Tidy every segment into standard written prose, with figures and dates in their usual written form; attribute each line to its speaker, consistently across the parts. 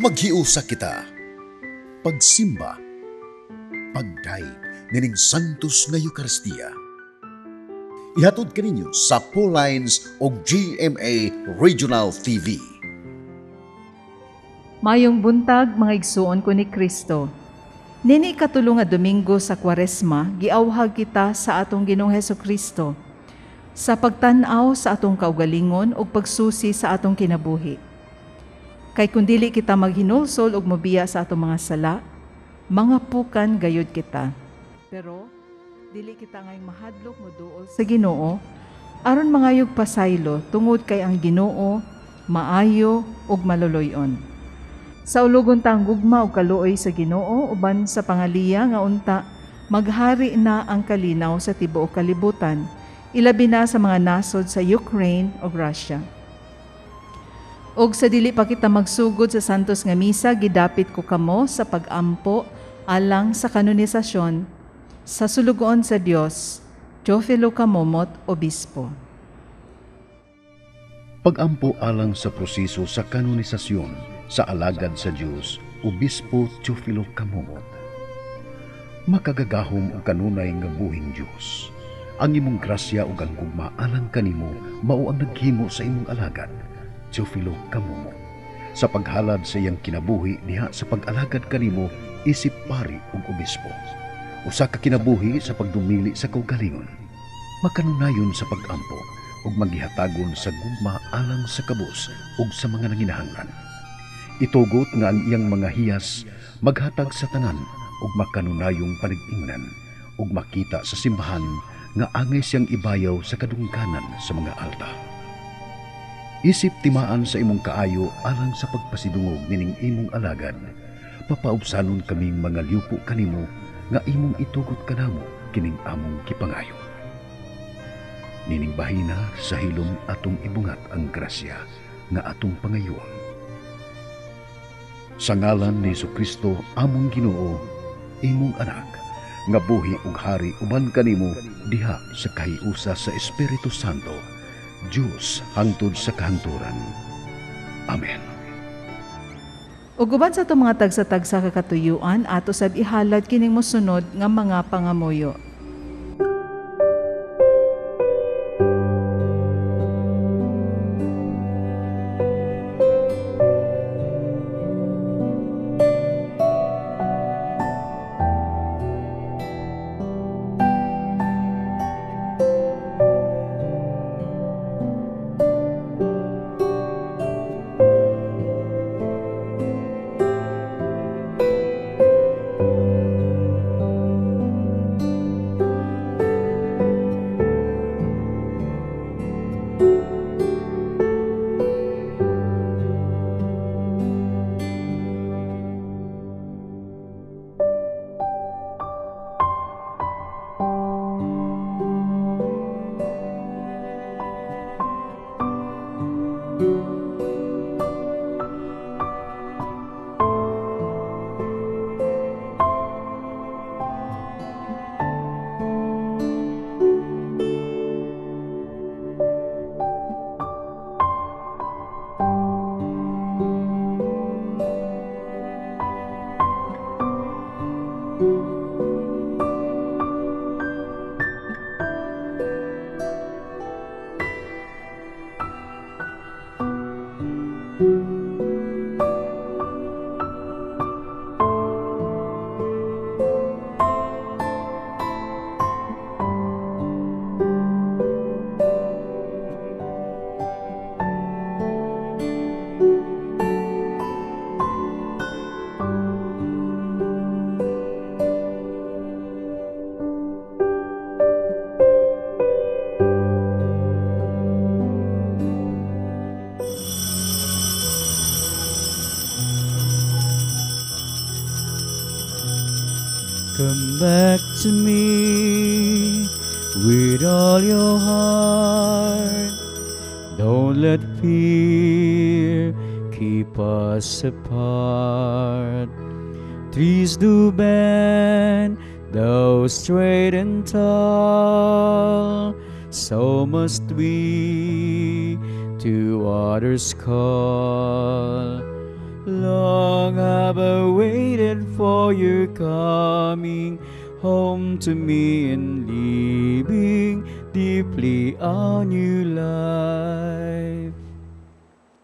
Speaker 1: Maghiusa kita. Pagsimba. Pagdayeg nining Santos nga Eukaristiya. Ihatod kaninyo sa Lines o GMA Regional TV.
Speaker 2: Mayong buntag, mga igsuon ko ni Kristo. Nini ikatulo nga Domingo sa Kwaresma, giawhag kita sa atong Ginoong Heso Kristo sa pagtan-aw sa atong kaugalingon ug pagsusi sa atong kinabuhi. Kay kung dili kita maghinulsol ug mobiya sa atong mga sala, mga pukan gayud kita. Pero dili kita ngayong mahadlok moduol sa Ginoo aron mangayog pasaylo, tungod kay ang Ginoo maayo ug maluluy-on. Saulugon ta ang gugma ug kaluoy sa Ginoo uban sa pangaliya nga unta maghari na ang kalinaw sa tibuok kalibutan, ilabi na sa mga nasod sa Ukraine ug Russia. Og sa dili pa kita magsugod sa Santos nga Misa, gidapit ko kamo sa pag-ampo alang sa kanonisasyon sa sulugoon sa Dios, Teofilo Camomot, Obispo.
Speaker 1: Pag-ampo alang sa proseso sa kanonisasyon sa alagad sa Dios, Obispo Teofilo Camomot. Makagagahom ug kanunay nga buhing Dios. Ang imong grasya ug ang gugma alang kanimo mao ang naghimo sa imong alagad, Teofilo Camomot, sa paghalad sa iyang kinabuhi diha sa pag-alagad kanimo isip pari ug obispo. Usa ka kinabuhi sa pagdumili sa kaugalingon, makanunayon sa pag-ampo ug maghihatagon sa gugma alang sa kabus ug sa mga nanginahanglan. Itugot nga ang iyang mga hiyas maghatag sa tanan ug makanunayong panag-ingnan ug makita sa simbahan nga angay siyang ibayaw sa kadungganan sa mga alta. Isip timaan sa imong kaayo alang sa pagpasidungog nining imong alagad, papaubsanon kaming mga liupo kanimo nga imong itugot kanamo kining among gipangayo. Nining bahina sa hilom atong ibungat ang grasya nga atong pangayoon. Sa ngalan ni Kristo among Ginoo, imong anak, nga buhi ug hari uban kanimo diha sa kahiusa sa Espiritu Santo, Dios hangtod sa kahangturan. Amen.
Speaker 2: Ug uban sa atong mga tagsa-tagsa ka katuyuan, ato sab ihalad kining mosunod nga mga pangamuyo.
Speaker 3: Come back to me with all your heart. Don't let fear keep us apart. Trees do bend, though straight and tall. So must we to others call. Love. long have I waited for your coming home to me and living deeply a new life.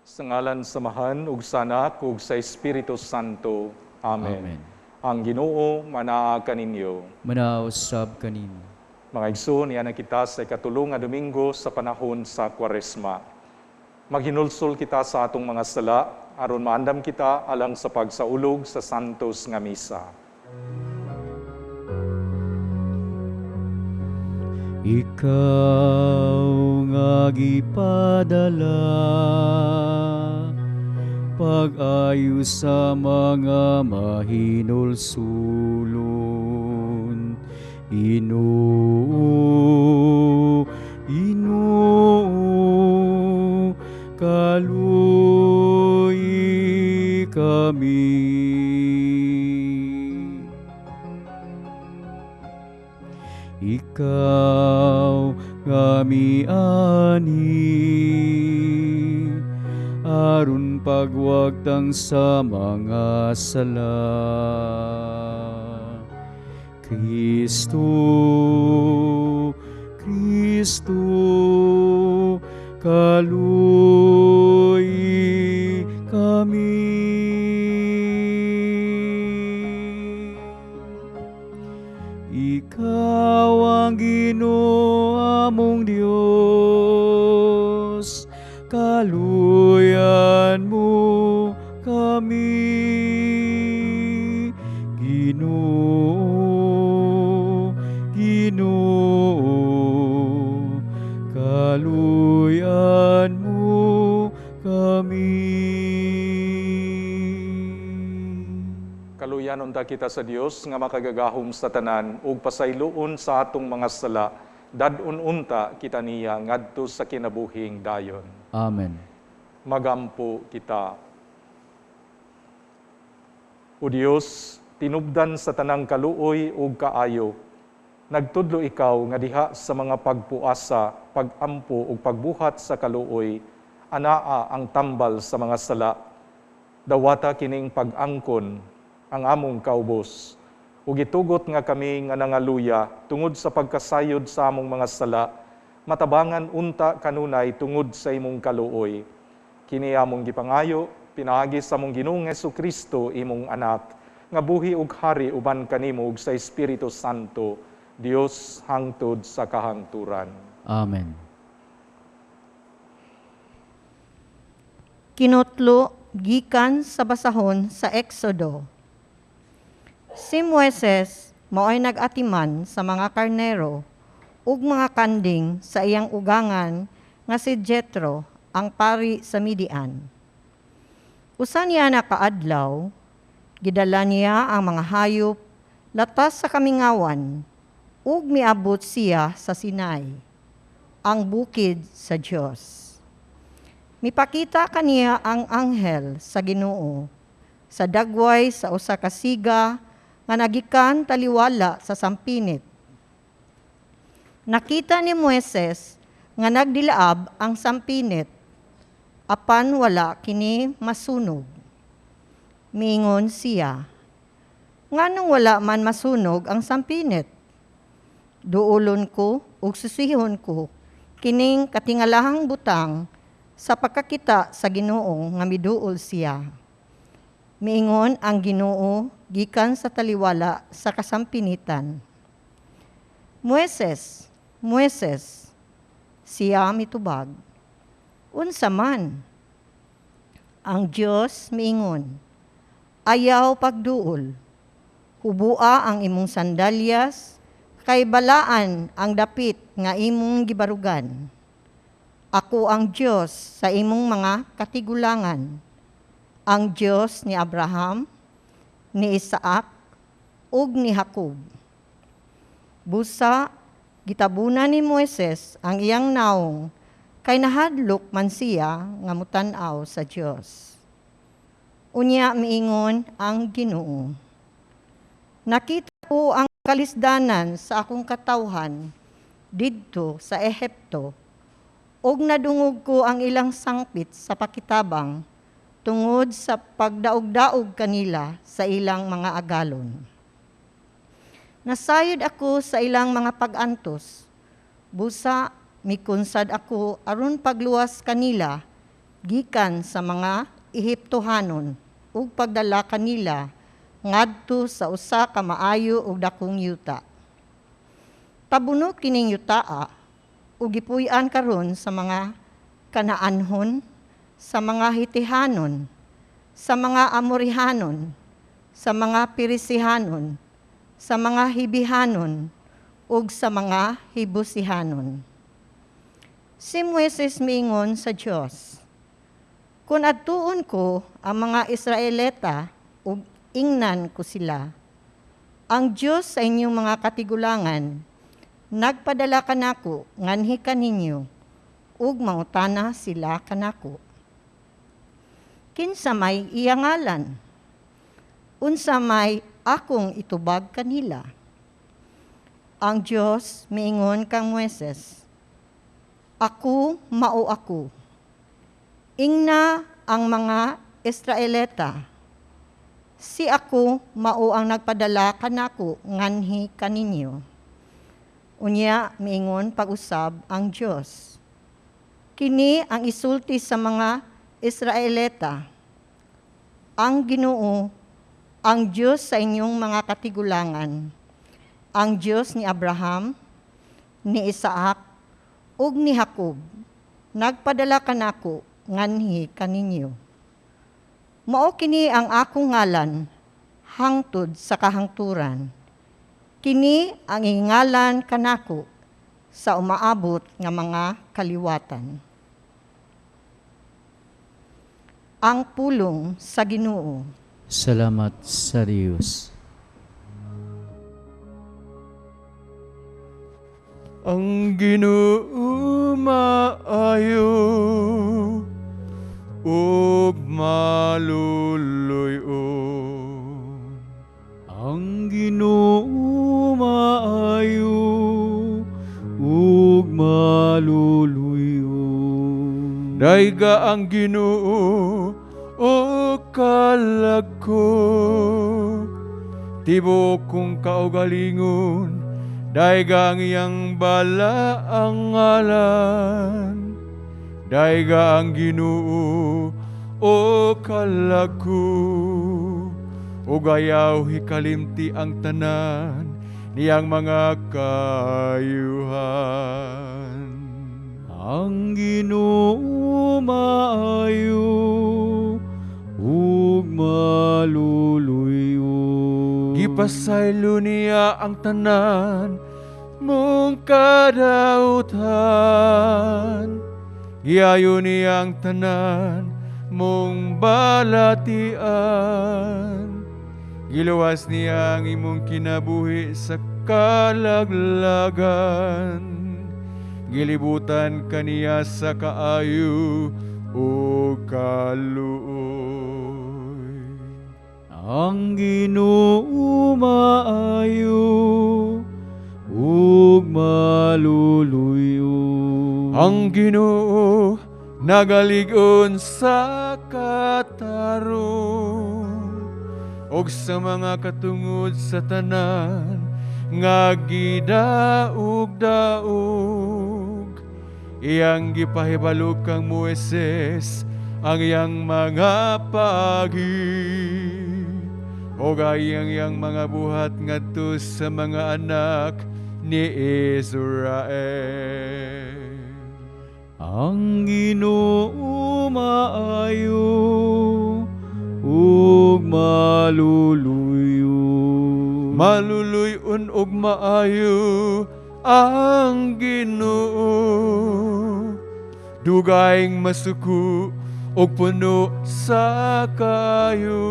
Speaker 4: Sa ngalan sa Amahan ug sa Anak ug sa Espiritu Santo. Amen.
Speaker 3: Amen.
Speaker 4: Ang Ginoo manaa kaninyo.
Speaker 3: Manaa usab kanimo.
Speaker 4: Mga igsoon, niana kita sa ikatulo nga Domingo sa panahon sa Kwaresma. Maghinulsol kita sa atong mga sala aron maandam kita alang sa pagsaulog sa Santos nga Misa.
Speaker 3: Ikaw nga gipadala pag-ayo sa mga mahinulsulon. Ginoo, Ginoo, kaluyi kami. Ikaw nga mianhi aron pagwagtang sa mga sala. Kristo, Kristo, kaluyi kami. Ikaw ang Ginoo among Dios, kaluyan mo kami. Ginoo, Ginoo, kaluyan mo kami.
Speaker 4: Kaluyan unta kita sa Dios nga makagagahom sa tanan ug pasayloon sa atong mga sala, dad-on unta kita niya ngadto sa kinabuhing dayon.
Speaker 3: Amen.
Speaker 4: Magampo kita. O Dios, tinubdan sa tanang kaluoy ug kaayo, nagtudlo ikaw nga diha sa mga pagpuasa, pagampo ug pagbuhat sa kaluoy, anaa ang tambal sa mga sala. Dawata kining pag-angkon ang among kaubos, ug gitugot nga kami nga nangaluya tungod sa pagkasayod sa among mga sala, matabangan unta kanunay tungod sa imong kaluoy. Kini among gipangayo pinaagi sa among Ginoong Hesukristo, imong anak, nga buhi ug hari uban kanimo ug sa Espiritu Santo, Dios hangtod sa kahangturan.
Speaker 3: Amen.
Speaker 5: Kinutlo gikan sa basahon sa Exodo. Si Moises mao'y nag-atiman sa mga karnero ug mga kanding sa iyang ugangan nga si Jethro, ang pari sa Midian. Usa niya nakaadlaw, gidala niya ang mga hayop latas sa kamingawan ug miabot siya sa Sinai, ang bukid sa Dios. Mipakita kaniya ang anghel sa Ginoo sa dagway sa usa ka siga nga nagikan taliwala sa sampinit. Nakita ni Moises nga nagdilaab ang sampinit, apan wala kini masunog. Mingon siya, nganong wala man masunog ang sampinit? Duolon ko ug susihon ko kining katingalahang butang sa pagkakita sa Ginoo nga miduol siya. Miingon ang Ginoo gikan sa taliwala sa kasampinitan. Moises, Moises, siya mitubag. Unsa man? Ang Dios miingon, ayaw pagduol. Hubua ang imong sandalyas, kay balaan ang dapit nga imong gibarugan. Ako ang Dios sa imong mga katigulangan, ang Dios ni Abraham, ni Isaac, ug ni Jacob. Busa, gitabunan ni Moises ang iyang naong, kay nahadlok man siya nga mutan-aw sa Dios. Unya miingon ang Ginoo, nakita ko ang kalisdanan sa akong katawhan didto sa Ehipto, ug nadungog ko ang ilang sangpit sa pakitabang tungod sa pagdaog-daog kanila sa ilang mga agalon. Nasayod ako sa ilang mga pag-antos. Busa mikunsad ako aron pagluwas kanila gikan sa mga Ehiptohanon ug pagdala kanila ngadto sa usa ka maayo ug dakong yuta. Tabuno kining yutaa ug gipuy-an karon sa mga Kanaanhon, sa mga Hitihanon, sa mga Amorihanon, sa mga Perisihanon, sa mga Hibihanon, ug sa mga Hibusihanon. Si Moises miingon sa Dios, "Kung adtuon ko ang mga Israelita ug ingnan ko sila, ang Dios sa inyong mga katigulangan, nagpadala kanako nganhi kaninyo, ug mangutana sila kanako. Kinsa may iya ngalan? Unsa may akong itubag kanila?" Ang Dios miingon kang Moises, "Ako mao ako. Ingna ang mga Israelita, si ako mao ang nagpadala kanako nganhi kaninyo." Unya miingon pag-usab ang Dios, "Kini ang isulti sa mga Israelita, ang Ginoo, ang Dios sa inyong mga katigulangan, ang Dios ni Abraham, ni Isaac, ug ni Jacob, nagpadala kanako nganhi kaninyo. Mao kini ang akong ngalan hangtod sa kahangturan. Kini ang ingalan kanako sa umaabot nga mga kaliwatan." Ang pulong sa Ginoo.
Speaker 3: Salamat sa Dios.
Speaker 6: Ang Ginoo maayo ug maluluy-on.
Speaker 3: Ang Ginoo maayo ug maluluy-on.
Speaker 6: Dayga ang Ginoo o kalag ko, tibuok kong kaugalingon, dayga ang iyang balaang ngalan. Dayga ang Ginoo o kalag ko, ug ayaw hikalimti ang tanan niyang mga kaayuhan.
Speaker 3: Ang Ginoo maayo ug maluluy-on.
Speaker 6: Gipasaylo niya ang tanan mong kadautan. Giayo niya ang tanan mong balatian. Giluwas niya ang imong kinabuhi sa kalaglagan. Gilibutan kaniya sa kaayo o kaluoy.
Speaker 3: Ang Ginoo maayo ug maluluy-on.
Speaker 6: Ang Ginoo nagalig-on sa katarong ug sa mga katungod sa tanan nga gidaog-daog. Iyang gipahibalo kang Moises ang iyang mga paagi ug ang iyang mga buhat ngadto sa mga anak ni Israel.
Speaker 3: Ang Ginoo maayo ug maluluy-on.
Speaker 6: Maluluy-on ug maayo ang Ginoo, dugayng masuko ug puno sa kayo.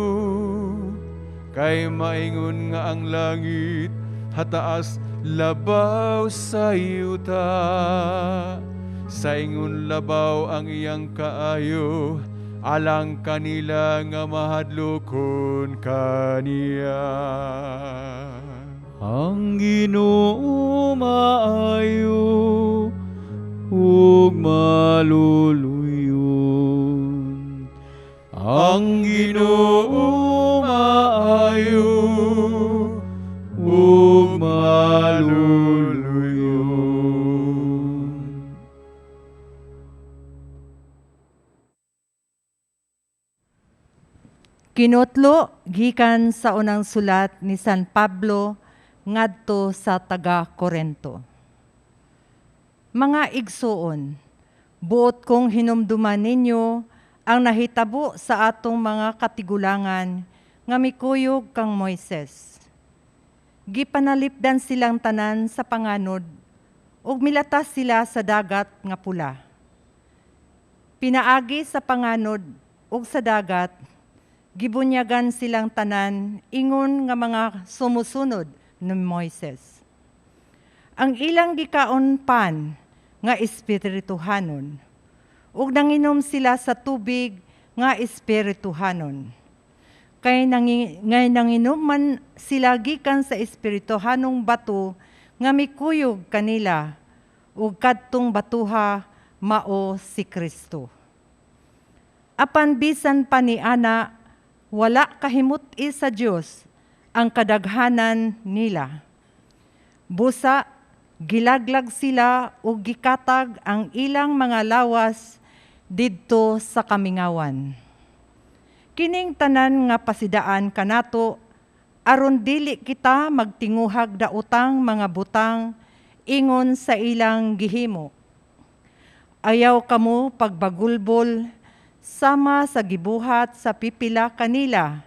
Speaker 6: Kay maingon nga ang langit hataas labaw sa yuta, sa ingon labaw ang iyang kaayo alang kanila nga mahadlokon kaniya.
Speaker 3: Ang Ginoo maayo ug maluluy-on. Ang Ginoo maayo ug maluluyon.
Speaker 7: Kinutlo gikan sa unang sulat ni San Pablo ngadto sa taga Korento. Mga igsuon, buot kong hinumduman ninyo ang nahitabo sa atong mga katigulangan nga mikuyog kang Moises. Gipanalipdan silang tanan sa panganod ug milatas sila sa dagat nga pula. Pinaagi sa panganod ug sa dagat, gibunyagan silang tanan ingon nga mga sumusunod ni Moises. Ang ilang gikaon pan nga espirituhanon, ug nanginom sila sa tubig nga espirituhanon. Kay ngay nanginom man sila gikan sa espirituhanong bato nga mikuyog kanila, ug kadtong batuha mao si Kristo. Apan bisan pa ni ana, wala kahimut-i sa Dios ang kadaghanan nila. Busa, gilaglag sila ug gikatag ang ilang mga lawas didto sa kamingawan. Kining tanan nga pasidaan kanato aron dili kita magtinguhag daotang mga butang ingon sa ilang gihimo. Ayaw kamo pagbagulbol sama sa gibuhat sa pipila kanila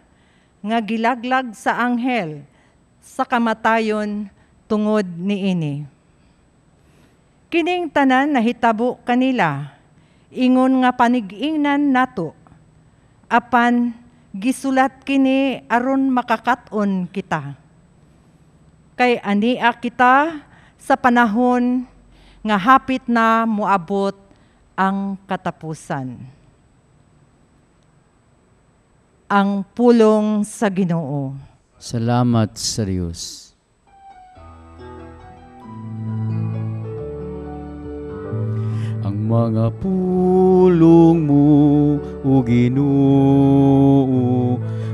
Speaker 7: nga gilaglag sa anghel sa kamatayon tungod niini. Kining tanan nahitabo kanila ingon nga panig-ingnan nato, apan gisulat kini aron makakaton kita. Kay ania kita sa panahon nga hapit na moabot ang katapusan. Ang pulong sa Ginoo.
Speaker 3: Salamat sa Dios. Ang mga pulong mo, o Ginoo,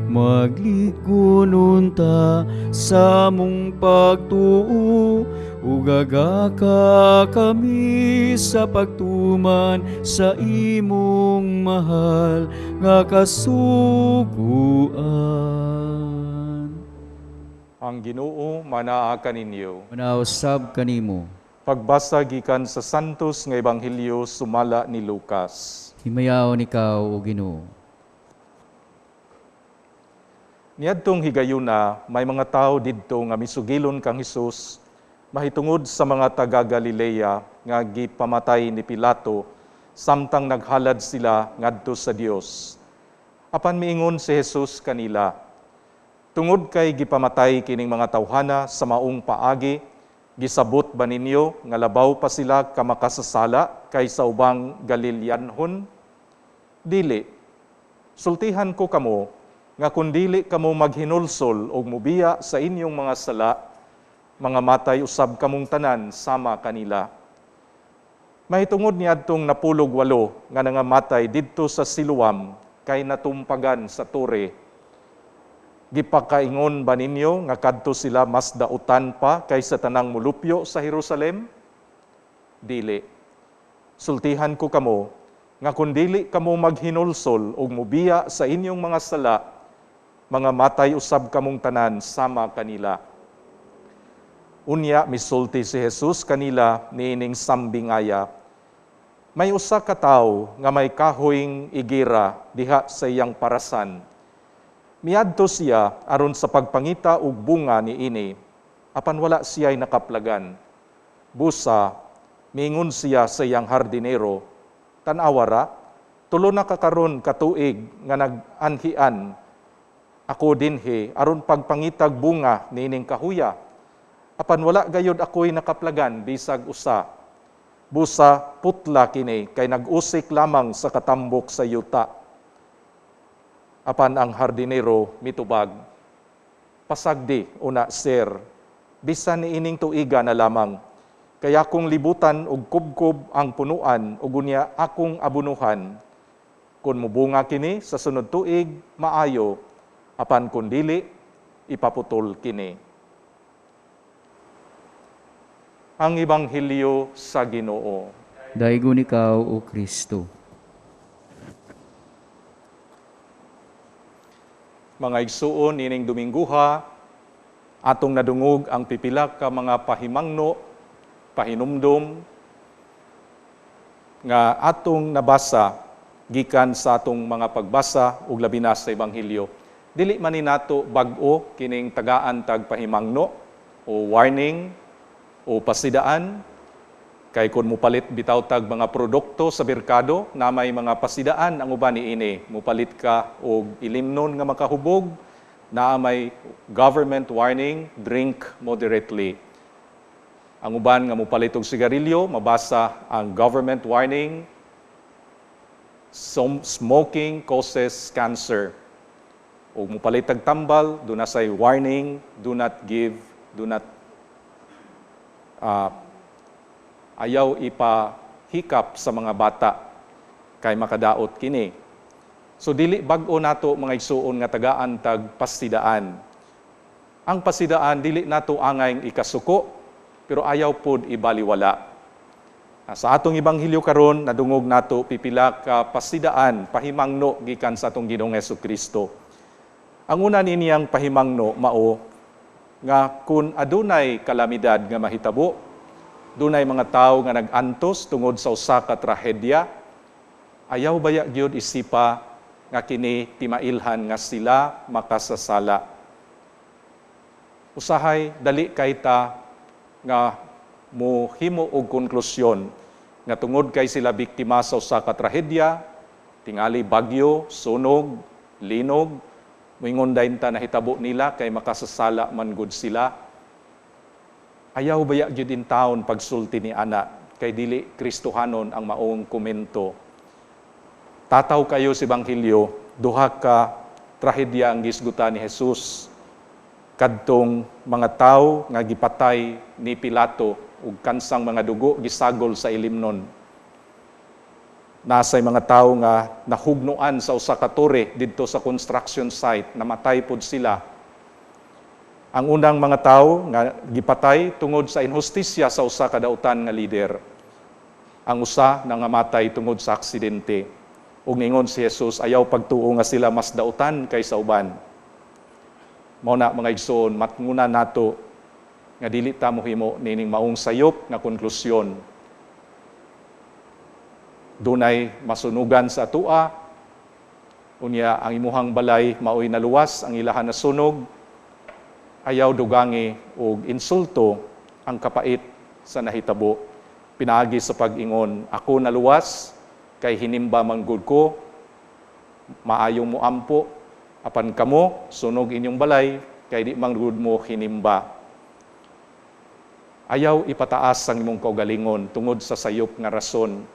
Speaker 3: maglikunon ta sa mong pagtuo, ug agaka kami sa pagtuman sa imong mahal nga kasuguan.
Speaker 4: Ang Ginoo manaa kaninyo.
Speaker 3: Manausab kanimo.
Speaker 4: Pagbasa gikan sa Santos nga Ebanghelyo sumala ni Lucas.
Speaker 3: Himayaon ikaw, o Ginoo.
Speaker 4: Niadtong higayuna, may mga tawo didto nga misugilon kang Hesus mahitungod sa mga taga Galilea nga gipamatay ni Pilato samtang naghalad sila ngadto sa Dios. Apan miingon si Hesus kanila, tungod kay gipamatay kining mga tawhana sa maong paagi, gisabot ba ninyo nga labaw pa sila ka makasasala kaysa ubang Galileanhon? Dili. Sultihan ko kamo nga kun dili kamo maghinulsol og mubiya sa inyong mga sala, mga matay usab kamong tanan sama kanila. Mahitungod niadtong 18 nga nangamatay didto sa Siloam kay natumpagan sa tore. Gipakaingon ba ninyo nga kadto sila mas dautan pa kaysa tanang mulupyo sa Jerusalem? Dili. Sultihan ko kamo nga kun dili kamo maghinulsol og mubiya sa inyong mga sala, mga matay usab kamong tanan sama kanila. Unya misulti si Jesus kanila niining sambingaya. May usa ka tawo nga may kahoyng igira diha sa iyang parasan. Miadto siya aron sa pagpangita og bunga niini, apan wala siya'y nakaplagan. Busa, miingon siya sa iyang hardinero, tan-awa ra, tulo na kakaron katuig nga nag-anhian ako dinhi aron pagpangitag bunga niining kahuya. Apan wala gayod ako'y nakaplagan bisag usa. Busa putla kini kay nag-usik lamang sa katambok sa yuta. Apan ang hardinero mitubag, pasagdi una sir, bisan niining tuiga na lamang. Kaya kung libutan og kubkob ang punuan ug unya akong abunuhan. Kung mubunga kini sa sunod tuig, maayo, apan kun dili, ipaputol kini. Ang Ebanghelyo sa Ginoo.
Speaker 3: Daigon ikaw, O Kristo.
Speaker 4: Mga igsuon, nining Domingguha, atong nadungog ang pipila ka mga pahimangno, pahinumdom, nga atong nabasa gikan sa atong mga pagbasa ug labi na sa Ebanghelyo. Dili man ni nato bag-o kining tagaan tag pahimangno o warning o pasidaan, kay kun mupalit bitaw tag mga produkto sa merkado na may mga pasidaan ang uban niini, mupalit ka og ilimnon nga makahubog, naa may government warning, drink moderately. Ang uban nga mupalit og sigarilyo, mabasa ang government warning, smoking causes cancer. O mupalit tag tambal, do na say warning, do not give, do not ayaw ipahikap sa mga bata kay makadaot kini. So dili bag-o nato mga igsuon nga tagaan tag pasidaan. Ang pasidaan dili nato angay ikasuko, pero ayaw pod ibaliwala. Sa atong ebanghelyo karon nadungog nato pipila ka pasidaan, pahimangno gikan sa atong Ginoong Hesukristo. Ang una niniyang pahimangno mao nga kun adunay kalamidad nga mahitabo, dunay mga tawo nga nag-antos tungod sa usa ka trahedya, ayaw baya gyud isipa nga kini timailhan nga sila makasasala. Usahay dali kay ta nga mohimo og konklusyon nga tungod kay sila biktima sa usa ka trahedya, tingali bagyo, sunog, linog, moingon dayon ta nahitabo nila kay makasasala man gud sila. Ayaw baya gyud in taon pagsulti ni ana kay dili Kristohanon ang maong komento. Tataw kayo sa Ebanghelyo, duha ka trahedya ang gisgutan ni Jesus kadtong mga tawo nga gipatay ni Pilato ug kansang mga dugo gisagol sa ilimnon. Nasay mga tawo nga nahugnoan sa usa ka tore didto sa construction site, namatay pod sila. Ang unang mga tawo nga gipatay tungod sa inhustisya sa usa ka dautan nga lider. Ang usa nangamatay tungod sa aksidente. Ug ningon si Jesus, ayaw pagtuo nga sila mas dautan kaysa uban. Mao na mga igsoon, matnguna nato nga dili ta mohimo nining maong sayop nga konklusyon. Dunay masunugan sa atua, unya ang imuhang balay maoy naluwas, ang ilahan nasunog, ayaw dugangi og insulto ang kapait sa nahitabo. Pinaagi sa pag-ingon, ako naluwas, kay hinimba man gud ko, maayo mo ampo, apan kamo, sunog inyong balay, kay di man gud mo hinimba. Ayaw ipataas ang imong kaugalingon tungod sa sayop nga rason.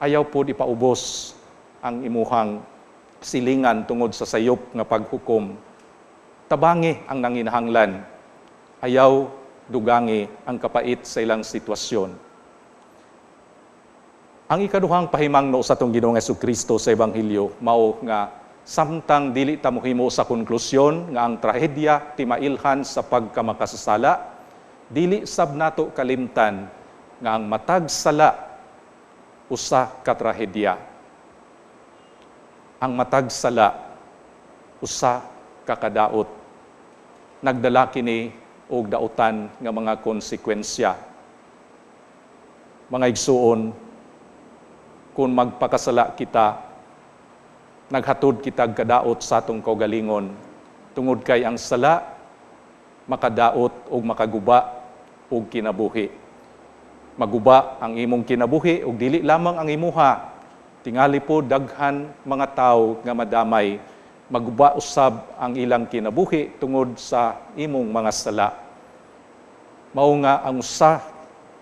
Speaker 4: Ayaw pod ipaubos ang imuhang silingan tungod sa sayop nga paghukom. Tabangi ang nanginahanglan. Ayaw dugangi ang kapait sa ilang sitwasyon. Ang ikaduhang pahimangno sa atong Ginoong Hesukristo sa Ebanghelyo mao nga samtang dili ta mohimo sa konklusyon nga ang trahedya timailhan sa pagkamakasasala, dili sab nato kalimtan nga ang matag sala usa ka trahedya. Ang matag sala usa ka kadaot. Nagdala kini og dautan nga mga konsekwensya. Mga igsuon, kung magpakasala kita, naghatod kitag kadaot sa atong kaugalingon. Tungod kay ang sala makadaot og makaguba og kinabuhi. Maguba ang imong kinabuhi og dili lamang ang imuha. Tingali po daghan mga tawo nga madamay, maguba usab ang ilang kinabuhi tungod sa imong mga sala. Mao nga ang usa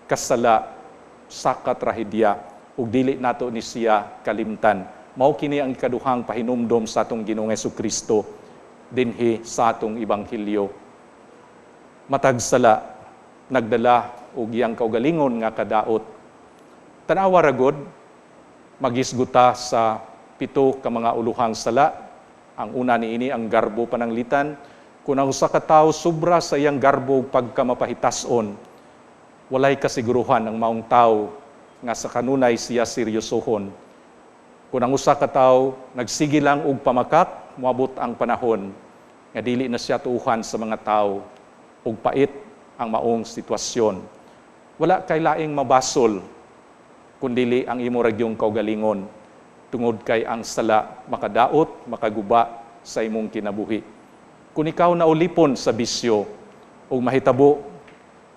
Speaker 4: ka sala sa katrahedya ug dili nato ni siya kalimtan. Mao kini ang ikaduhang pahinumdom sa atong Ginoong Hesukristo dinhi sa atong ebanghelyo. Matag sala nagdala og iyang kaugalingon nga kadaot. Tan-awa ra gud magisguta sa Pito ka mga uluhang sala. Ang una niini, ang garbo pananglitan. Kung ang usa ka tawo sobra sa iyang garbo ug pagkamapahitas-on, walay kasiguruhan ang maong tawo nga sa kanunay siya seryosohon. Kung ang usa ka tawo nagsige lang og pamakak, moabot ang panahon nga dili na siya tuuhan sa mga tawo ug pait ang maong sitwasyon. Wala kay laing mabasol kundili ang imo ra gyung kaugalingon, tungod kay ang sala makadaot, makaguba sa imong kinabuhi. Kung ikaw naulipon sa bisyo ug mahitabo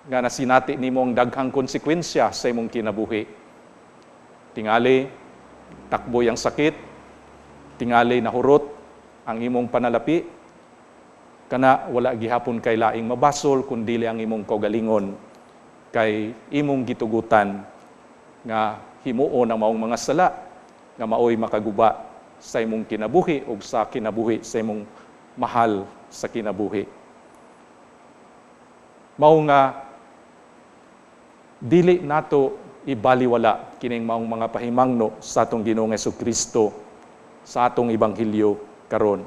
Speaker 4: nga nasinati nimo ang daghang konsekwensya sa imong kinabuhi, tingali takboy ang sakit, tingali nahurot ang imong panalapi, kana wala gihapon kay laing mabasol kundili ang imong kaugalingon, kay imong gitugutan nga himuon ang maong mga sala nga maoy makaguba sa imong kinabuhi ug sa kinabuhi sa imong mahal sa kinabuhi. Mao nga dili nato ibaliwala kining maong mga pahimangno sa atong Ginoong Kristo sa atong ebanghelyo karon.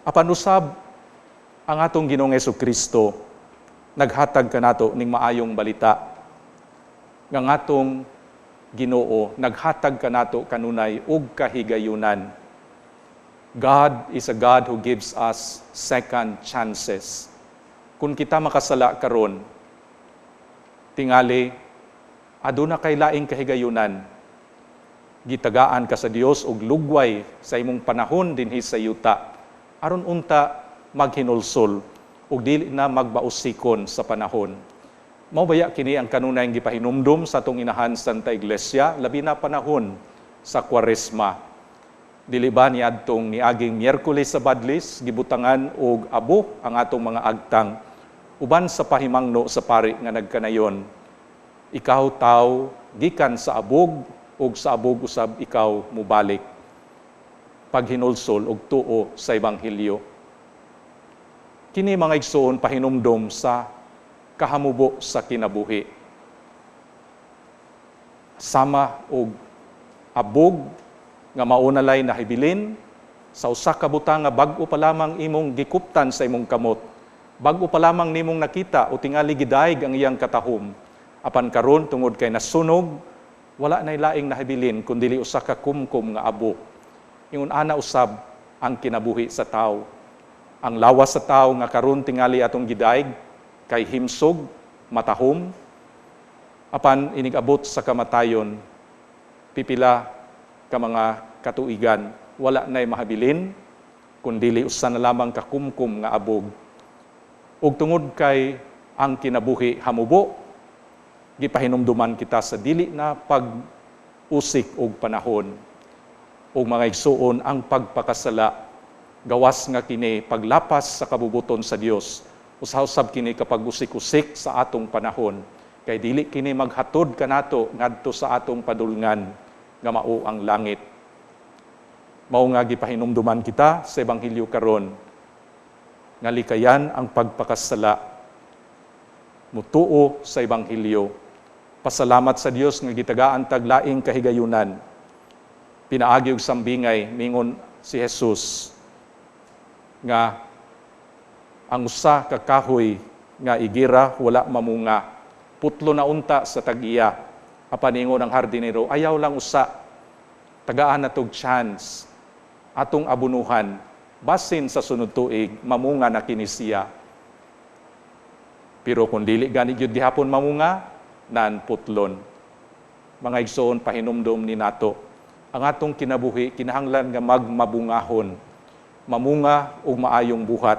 Speaker 4: Apan usab, ang atong Ginoong Kristo naghatag kanato ning maayong balita nga ang atong Ginoo naghatag kanato kanunay og kahigayunan. God is a God who gives us second chances. Kung kita makasala karon, tingali aduna kay laing kahigayunan. Gitagaan ka sa Dios og lugway sa imong panahon dinhi sa yuta aron unta maghinulsol ug dili na magbausikon sa panahon. Mao baya kini ang kanunayng gipahinumdum sa atong inahan Santa Iglesia, labi na panahon sa Kwaresma? Dili ba niadtong niaging Miyerkules sa Badlis, gibutangan og abo ang atong mga agtang uban sa pahimangno sa pari nga nagkanayon, "Ikaw taw gikan sa abog ug sa abog usab ikaw mubalik"? Paghinulsol og tuo sa ebanghelyo. Kini, mga igsoon, pahinumdom sa kahamubo sa kinabuhi. Sama og abog nga maunalay nahibilin sa usa ka butang nga bag-o pa lamang imong gikuptan sa imong kamot. Bag-o pa lamang nimong nakita o tingali gidayeg ang iyang katahom. Apan karon, tungod kay nasunog, wala nay laing nahibilin kundili usa ka kumkum nga abo. Ingon ana usab ang kinabuhi sa tao. Ang lawas sa tao nga karon tingali atong gidayeg kay himsog, matahom, apan inig-abot sa kamatayon, pipila ka mga katuigan, wala nay mahabilin kundili usa na lamang ka kumkum nga abog. Ug tungod kay ang kinabuhi hamubo, gipahinumduman kita sa dili na pag-usik og panahon. Ug mga igsuon, ang pagpakasala, gawas nga kini paglapas sa kabubuton sa Dios, usa-usab kini kapag usik-usik sa atong panahon, kay dili kini maghatod kanato ngadto sa atong padulngan nga mao ang langit. Mao nga gipahinumduman kita sa ebanghelyo karon nga likayan ang pagpakasala, mutuo sa ebanghelyo. Pasalamat sa Dios nga gitagaan tag laing kahigayunan pinaagi og sambingay. Mingon si Jesus nga ang usa ka kahoy nga igira wala mamunga, putlo na unta sa tag-iya. Apan ingon ang hardinero, "Ayaw lang usa, tagaan na tog chance, atong abunuhan, basin sa sunod tuig mamunga na kini siya." Pero kung dili gani gyud gihapon mamunga, nan putlon. Mga igsoon, pahinumdom ni nato ang atong kinabuhi kinahanglan nga magmabungahon, mamunga og maayong buhat.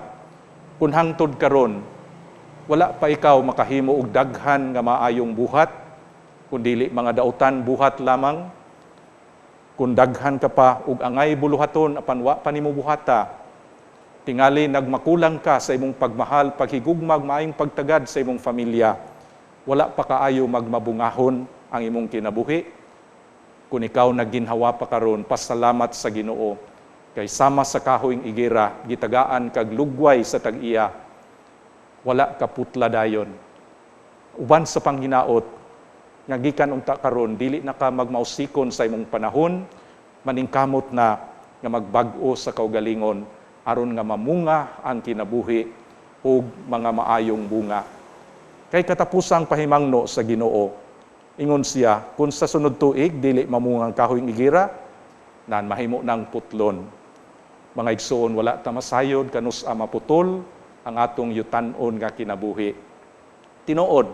Speaker 4: Kung hangtod karon wala pa ikaw makahimo og daghan nga maayong buhat, kun dili mga dautan buhat lamang, kun daghan ka pa og angay buluhaton apan wa pa nimo buhata, tingali nagmakulang ka sa imong pagmahal, paghigugmag, maayong pagtagad sa imong familia, wala pa kaayo magmabungahon ang imong kinabuhi. Kung ikaw nagginhawa pa karon, pasalamat sa Ginoo kay sama sa kahoyng igira, gitagaan kag lugway sa tag-iya, wala ka putla dayon. Uban sa panghinaot nga gikan unta karon dili na ka magmausikon sa imong panahon. Maningkamot na nga magbag-o sa kaugalingon aron nga mamunga ang kinabuhi ug mga maayong bunga. Kay katapusang pahimangno sa Ginoo, ingon siya, kung sa sunod tuig dili mamunga ang kahoy higera, nan mahimo ng putlon. Mga igsoon, wala ta masayod kanus-a maputol ang atong yutan-on nga kinabuhi. Tinuod,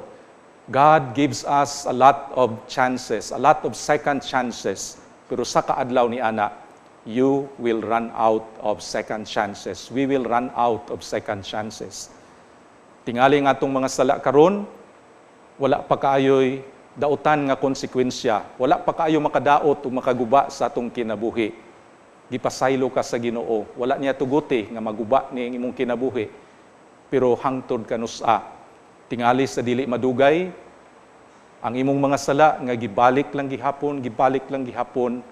Speaker 4: God gives us a lot of chances, a lot of second chances. Pero sa kaadlaw ni ana, you will run out of second chances. We will run out of second chances. Tingali nga atong mga sala karon, wala pa kaayoy dautan nga konsekwensya, wala pa kaayo makadaot o makaguba sa atong kinabuhi. Gipasaylo ka sa Ginoo, wala niya tuguti nga maguba ni ang imong kinabuhi. Pero hangtod kanus-a, tingali sa dili madugay, ang imong mga sala nga gibalik lang gihapon, gibalik lang gihapon,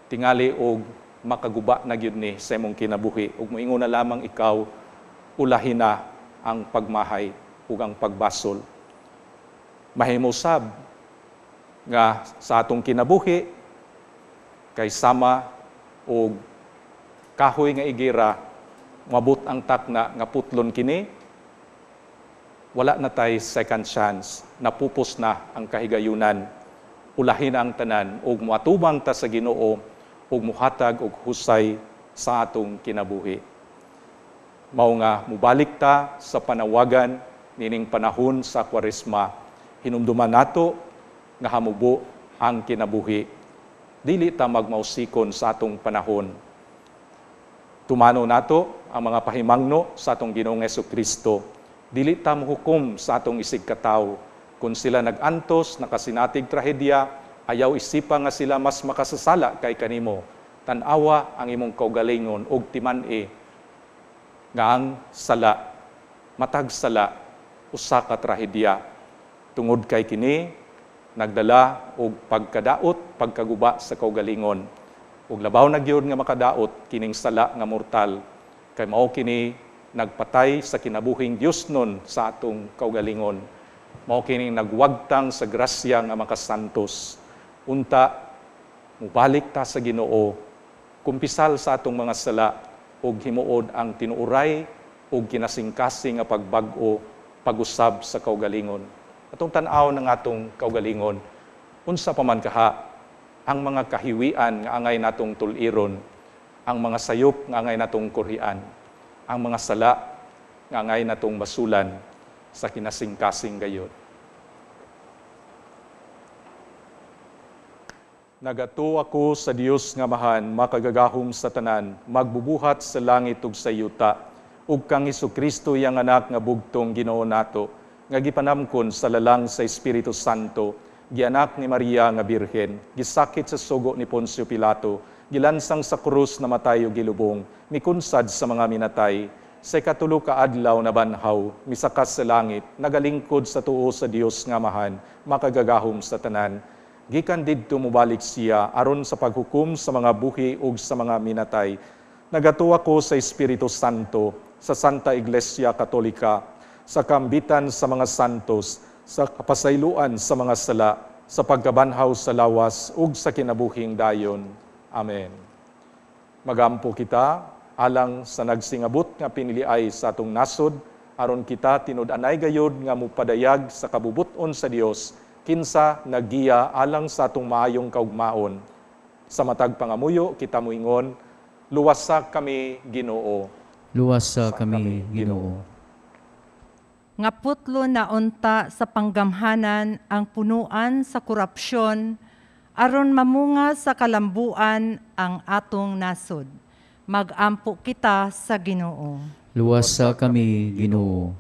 Speaker 4: tingali og makaguba na gyud ni sa imong kinabuhi. Ug moingon na lamang ikaw, ulahin na ang pagmahay ug ang pagbasol. Mahimo sab nga sa atong kinabuhi kay sama og kahoy nga igera, mabot ang takna nga putlon kini, wala na tay second chance, napupos na ang kahigayunan. Ulahin na ang tanan ug moatubang ta sa Ginoo ug muhatag og husay sa atong kinabuhi. Mao nga mubalik ta sa panawagan nining panahon sa Kwaresma. Hinumduman nato nga hamubo ang kinabuhi. Dili ta magmausikon sa atong panahon. Tumano nato ang mga pahimangno sa atong Ginoong Kristo. Dili ta mohukom sa atong isig katawo. Kung sila nag-antos, nakasinatig trahedya, ayaw isipa nga sila mas makasasala kay kanimo. Tan-awa ang imong kaugalingon ug timan-i nga ang sala, matag sala, usa ka trahedya. Tungod kay kini nagdala og pagkadaot, pagkaguba sa kaugalingon. Ug labaw na gyud nga makadaot kining sala nga mortal, kay mao kini nagpatay sa kinabuhing Dios nun sa atong kaugalingon. Mao kining nagwagtang sa grasya nga makasantos. Unta mubalik ta sa Ginoo, kumpisal sa atong mga sala ug himuod ang tinuoray ug kinasingkasing nga pagbag-o, pag-usab sa kaugalingon. Atong tan-aw ng atong kaugalingon, unsa pa man kaha ang mga kahiwian nga angay natong tuliron, ang mga sayop nga angay natong kurhian, ang mga sala nga angay natong basulan sa kinasingkasing gayod. Nagatuo ako sa Dios nga Amahan, makagagahom sa tanan, magbubuhat sa langit ug sa yuta, ug kang Hesukristo iyang anak nga bugtong Ginoo nato, nga gipanamkon sa lalang sa Espiritu Santo, gianak ni Maria nga Birhen, gisakit sa sugo ni Poncio Pilato, gilansang sa krus namatay ug gilubong, mikunsad sa mga minatay, sa ikatulo ka adlaw na banhaw, misakas sa langit, nagalingkod sa tuo sa Dios nga Amahan, makagagahom sa tanan. Gikan didto mobalik siya aron sa paghukom sa mga buhi ug sa mga minatay. Nagatuo ko sa Espiritu Santo, sa Santa Iglesia Katolika, sa kambitan sa mga santos, sa kapasayloan sa mga sala, sa pagkabanhaw sa lawas ug sa kinabuhing dayon. Amen. Magampo kita alang sa nagsingabot nga piniliay sa atong nasod, aron kita tinud-anay gayod nga mupadayag sa kabubuton sa Dios, kinsa nagiya alang sa atong maayong kaugmaon. Sa matag pangamuyo kita moingon, luwasa kami Ginoo.
Speaker 3: Luwasa kami, Ginoo.
Speaker 7: Nga putlo na unta sa panggamhanan ang punuan sa korupsyon, aron mamunga sa kalambuan ang atong nasod. Magampo kita sa Ginoo.
Speaker 3: Luwasa kami, Ginoo.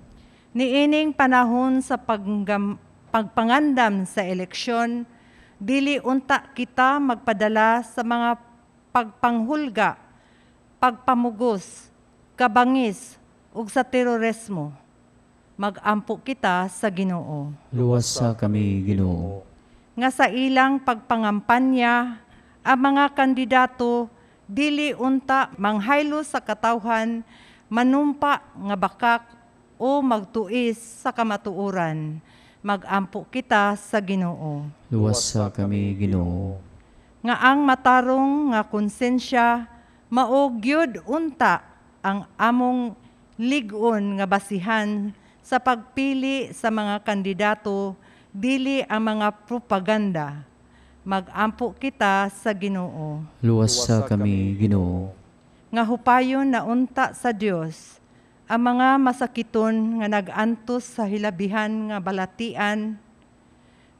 Speaker 7: Niining panahon sa pagpangandam sa eleksyon, dili unta kita magpadala sa mga pagpanghulga, pagpamugos, kabangis ug sa terorismo. Magampo kita sa Ginoo.
Speaker 3: Luwasa kami, Ginoo.
Speaker 7: Nga sa ilang pagpangampanya, ang mga kandidato dili unta manghaylo sa katawhan, manumpa nga bakak o magtuis sa kamatuoran. Magampo kita sa Ginoo.
Speaker 3: Luwasa kami, Ginoo.
Speaker 7: Nga ang matarong nga konsensya mao gyud unta ang among lig-on nga basihan sa pagpili sa mga kandidato, dili ang mga propaganda. Magampo kita sa Ginoo.
Speaker 3: Luwasa kami, Ginoo.
Speaker 7: Nga hupayon na unta sa Dios ang mga masakiton nga nag-antos sa hilabihan nga balatian.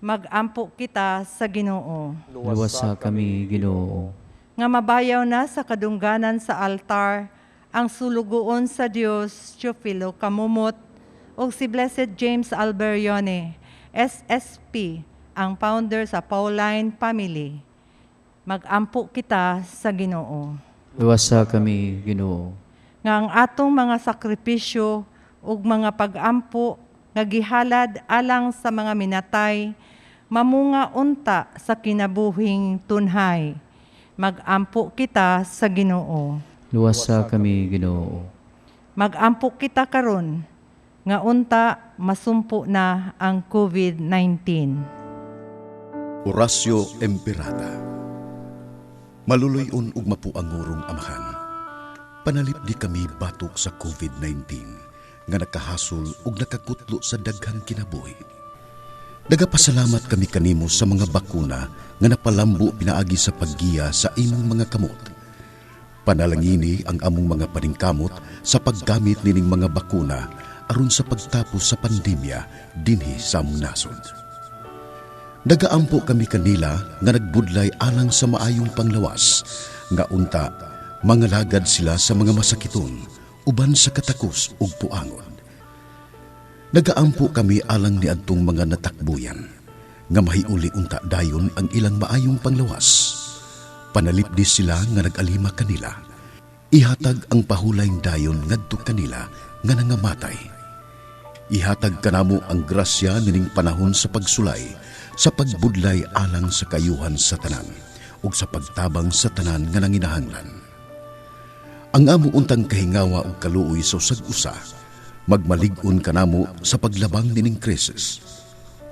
Speaker 7: Magampo kita sa Ginoo.
Speaker 3: Luwasa kami, Ginoo.
Speaker 7: Nga mabayaw na sa kadungganan sa altar ang sulugoon sa Dios Teofilo Camomot ug si Blessed James Alberione, SSP, ang founder sa Pauline Family. Magampo kita sa Ginoo.
Speaker 3: Luwasa kami, Ginoo.
Speaker 7: Nga ang atong mga sakripisyo ug mga pag-ampo nga gihalad alang sa mga minatay mamunga unta sa kinabuhing tunhay. Magampo kita sa Ginoo.
Speaker 3: Luwasa kami, Ginoo.
Speaker 7: Magampo kita karon nga unta masumpo na ang COVID-19.
Speaker 1: Oratio Imperata. Maluluy-on ug mapuangurong Amahan, panalipdi kami batok sa COVID-19 nga nakahasol ug nakakutlo sa daghang kinabuhi. Nagapasalamat kami kanimo sa mga bakuna nga napalambo pinaagi sa paggiya sa imong mga kamot. Panalangini ang among mga paningkamot sa paggamit nining mga bakuna aron sa pagtapos sa pandemya dinhi sa among nasod. Nagaampo kami kanila nga nagbudlay alang sa maayong panglawas, nga unta mangalagad sila sa mga masakiton uban sa katakos ug puangon. Nagaampo kami alang niadtong mga natakbuyan, nga mahiuli unta dayon ang ilang maayong panglawas. Panalipdi sila nga nag-alima kanila. Ihatag ang pahulay dayon ngadto kanila nga nangamatay. Ihatag kanamo ang grasya nining panahon sa pagsulay, sa pagbudlay alang sa kayuhan sa tanan ug sa pagtabang sa tanan nga nanginahanglan. Ang amo untang kahingawa ug kaluoy sa usag-usa, magmalig-on kanamo sa paglabang nining krisis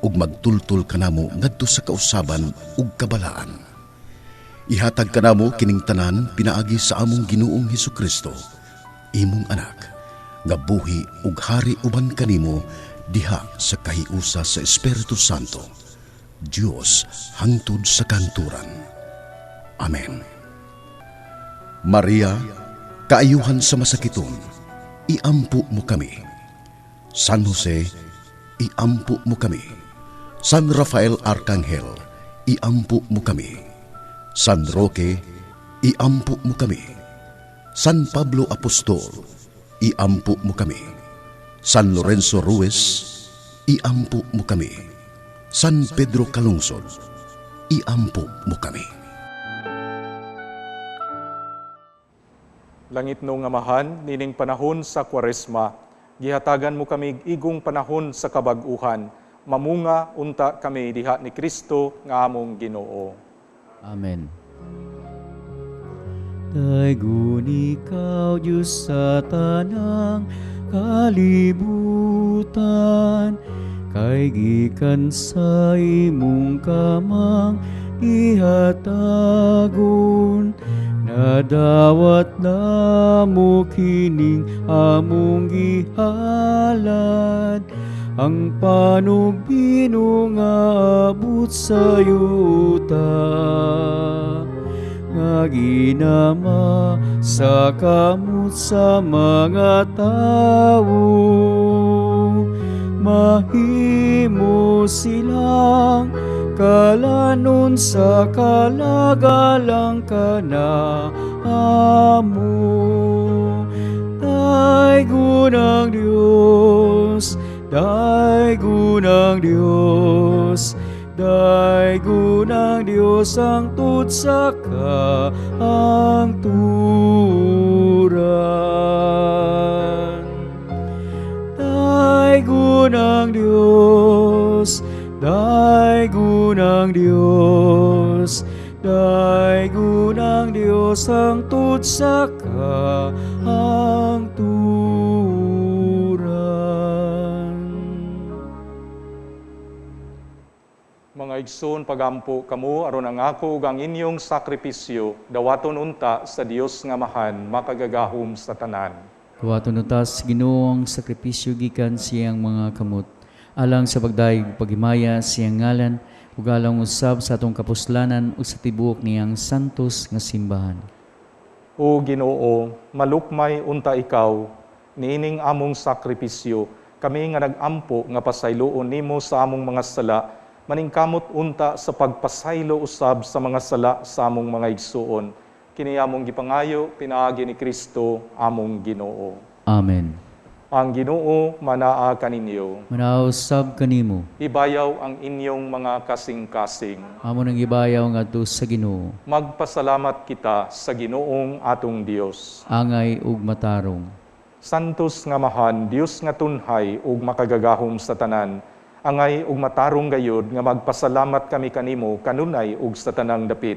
Speaker 1: ug magtultol kanamo ngadto sa kausaban ug kabalaan. Ihatag kanamo kining tanan pinaagi sa among Ginoong Hesukristo, imong anak, nga buhi ug hari uban kanimo diha sa kahiusa sa Espiritu Santo, Dios hangtod sa kahangturan. Amen. Maria, kaayuhan sa masakiton, iampo mo kami. San Jose, iampo mo kami. San Rafael Arcangel, iampo mo kami. San Roque, iampo mo kami. San Pablo Apostol, iampo mo kami. San Lorenzo Ruiz, iampo mo kami. San Pedro Calungsod, iampo mo kami.
Speaker 4: Langitnong Amahan, nining panahon sa Kwaresma, gihatagan mo kami igong panahon sa kabag-uhan. Mamunga unta kami diha ni Kristo nga among Ginoo.
Speaker 3: Amen. Daygon ikaw, Diyos, sa tanang kalibutan, kay gikan sa imong kamang gihatagon, nadawat namo kining among gihalad, ang panugbino nga abot sa yuta, nga ginama sa kamot sa mga tawo. Mahimo silang kalanon sa kalagalang kanaamo. Daygon ang Diyos, daygon ang Diyos, daygon ang Diyos ang tud sa kaangturan. Daygon ang Diyos, daygon ang Diyos, daygon ang Diyos ang tud sa kaangturan.
Speaker 4: Mga Mga igsoon, pagampo kamo aron ang ako ug ang inyong sakripisyo dawaton unta sa Dios nga Amahan makagagahom sa tanan.
Speaker 3: Dawaton unta sa Ginoo ang sakripisyo gikan siyang mga kamot, alang sa pagdayeg ug paghimaya siyang ngalan ug alang usab sa atong kapuslanan ug sa tibuok niyang santos nga simbahan.
Speaker 4: O Ginoo, malukmay unta ikaw niining among sakripisyo, kami nga nag-ampo nga pasayloon nimo sa among mga sala, maningkamot unta sa pagpasaylo usab sa mga sala sa among mga igsuon. Kini among gipangayo pinaagi ni Kristo among Ginoo.
Speaker 3: Amen.
Speaker 4: Ang Ginoo manaa kaninyo.
Speaker 3: Manaa usab kanimo.
Speaker 4: Ibayaw ang inyong mga kasing-kasing.
Speaker 3: Amo nang ibayaw ngadto sa Ginoo.
Speaker 4: Magpasalamat kita sa Ginoong atong Dios.
Speaker 3: Angay ug matarong.
Speaker 4: Santos nga Amahan, Dios nga tunhay ug makagagahom sa tanan, angay ug matarong gayud nga magpasalamat kami kanimo kanunay ug sa tanang dapit.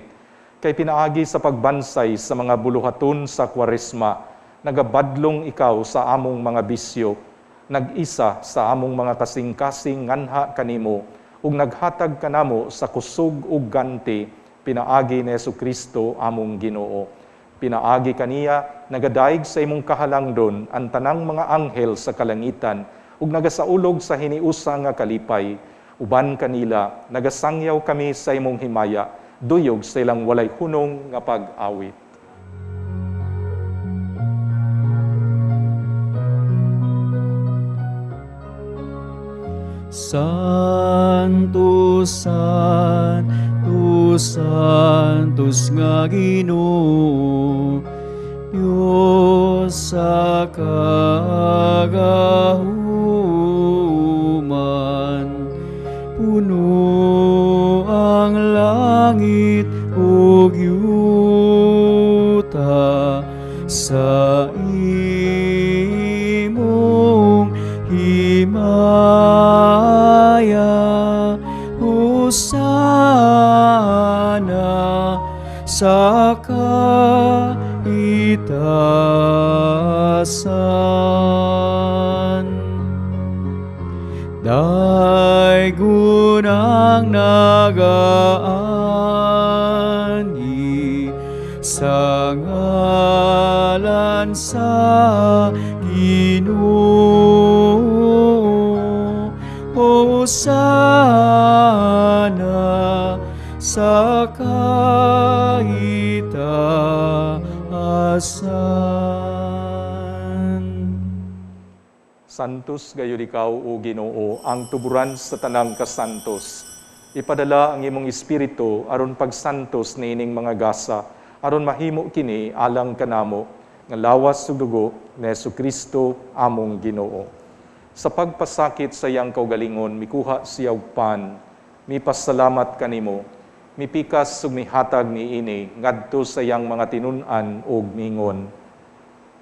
Speaker 4: Kay pinaagi sa pagbansay sa mga buluhaton sa Kwaresma, nagabadlong ikaw sa among mga bisyo, nag-isa sa among mga kasing-kasing nganha kanimo, ug naghatag kanamo sa kusog ug ganti, pinaagi ni Hesukristo among Ginoo. Pinaagi kaniya, nagadaig sa imong kahalangdon ang tanang mga anghel sa kalangitan, ug nagasaulog sa hiniusa nga kalipay. Uban kanila, nagasangyaw kami sa imong himaya, duyog sa ilang walay hunong nga pag-awit.
Speaker 3: Santo, Santo, Santos nga Ginoo, Diyos sa kagahuman, puno ang langit ug yuta sa imong himaya. Hosana sa kaitasan. Daygon ang nagaanhi sa ngalan sa Ginoo. Hosana sa kaitaasan.
Speaker 4: Santos gayud ikaw, o Ginoo, ang tuburan sa tanang kasantos. Ipadala ang imong espiritu aron pagsantos niining mga gasa, aron mahimo kini alang kanamo nga lawas ug dugo ni Hesukristo among Ginoo. Sa pagpasakit sa iyang kaugalingon, mikuha siya og pan, mipasalamat kanimo, mipikas ug mihatag niini ngadto sa iyang mga tinun-an ug mingon.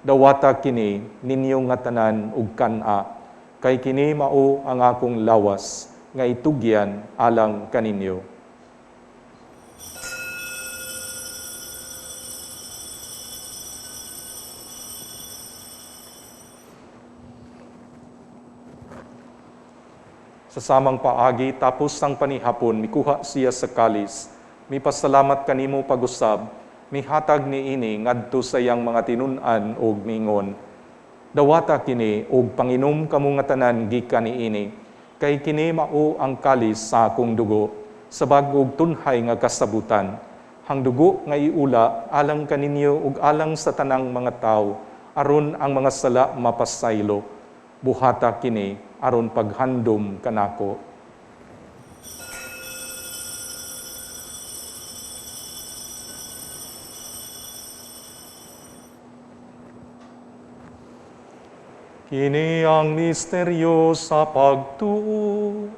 Speaker 4: Dawata kini ninyo nga tanan ug kan-a, kay kini mao ang akong lawas nga itugyan alang kaninyo. Sa samang paagi, tapos sang panihapon, mikuha siya sa kalis, mipasalamat kanimo pag-usab, mihatag niini ngadto sa iyang mga tinun-an og mingon. Dawata kini og panginom kamo nga tanan gikan niini, kay kini mao ang kalis sa akong dugo, sa bag-ong tunhay nga kasabutan. Hang dugo nga iula alang kaninyo ug alang sa tanang mga tawo, aron ang mga sala mapasaylo. Buhata kini aron paghandom kanako. Kini ang misteryo sa pagtuo.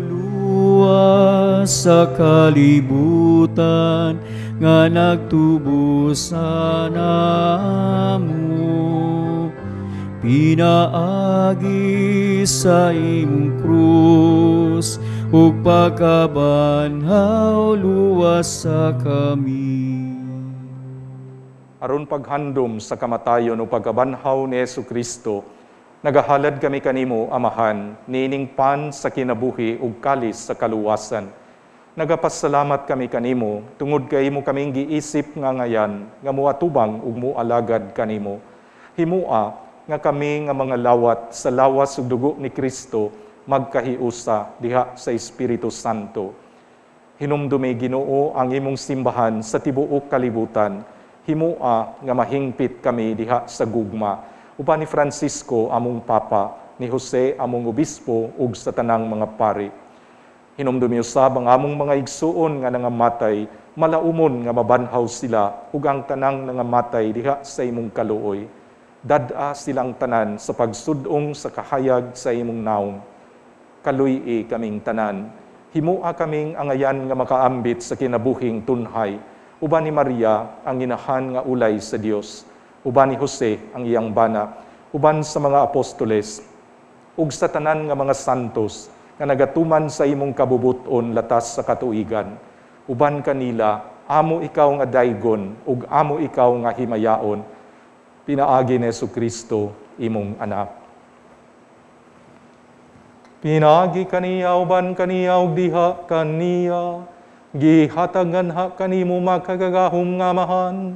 Speaker 3: Luwas sa kalibutan nga nagtubos sa namo, pinaagi sa imong krus ug pagkabanhaw luwas sa kami.
Speaker 4: Aron paghandom sa kamatayon o pagkabanhaw ni Hesukristo, Nagahalad kami kanimo, Amahan, niining pan sa kinabuhi ug kalis sa kaluwasan. Nagapasalamat kami kanimo tungod kay imo kaming giisip nga ngayan nga moatubang ug moalagad kanimo. Himua nga kami nga mga lawat sa lawas ug dugo ni Kristo magkahiusa diha sa Espiritu Santo. Hinumdumi, Ginoo, ang imong simbahan sa tibuok kalibutan. Himua nga mahingpit kami diha sa gugma uban ni Francisco among Papa, ni Jose among obispo ug sa tanang mga pari. Hinumdumi usab ang among mga igsuon nga nangamatay, malaumon nga mabanhaw sila ug ang tanang nangamatay diha sa imong kaluoy. Dad-a silang tanan sa pagsud-ong sa kahayag sa imong naong. Kaluy-i kaming tanan. Himua kaming angayan nga makaambit sa kinabuhing tunhay. Uban ni Maria ang inahan nga ulay sa Dios. Uban ni Jose ang iyang bana. Uban sa mga apostoles ug sa tanan nga mga santos nga nagatuman sa imong kabubuton latas sa katuigan. Uban kanila, amo ikaw nga daygon ug amo ikaw nga himayaon. Pinaagi ni Kristo imong anak. Pinaagi kaniya, uban kaniya ug diha kaniya, gihatag nganha kanimo makagagahom nga Amahan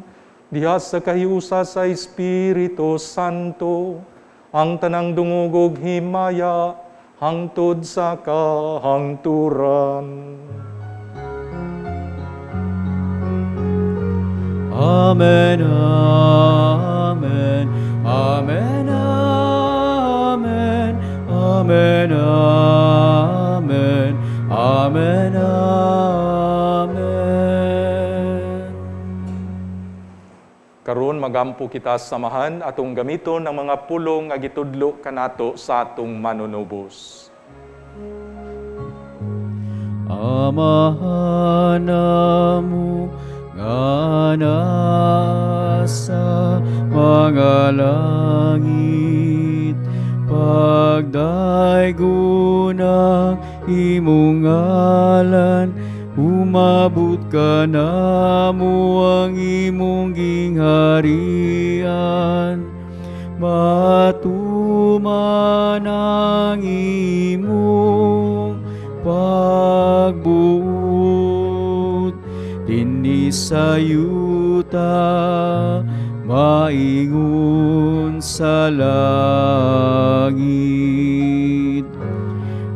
Speaker 4: diha sa kahiusa sa Espiritu Santo ang tanang dungog ug himaya hangtod sa kahangturan.
Speaker 6: Amen, amen, amen, amen, amen, amen, amen, amen.
Speaker 4: Karon magampo kita samahan atong gamiton ang mga pulong nga gitudlo kanato sa atong manunubos.
Speaker 6: Amahan namo nga nasa mga langit, pagdaygon ang imong ngalan, umabot ka namo ang imong gingharian, matuman ang imong pagbuot dinhi sa yuta, maingon sa langit.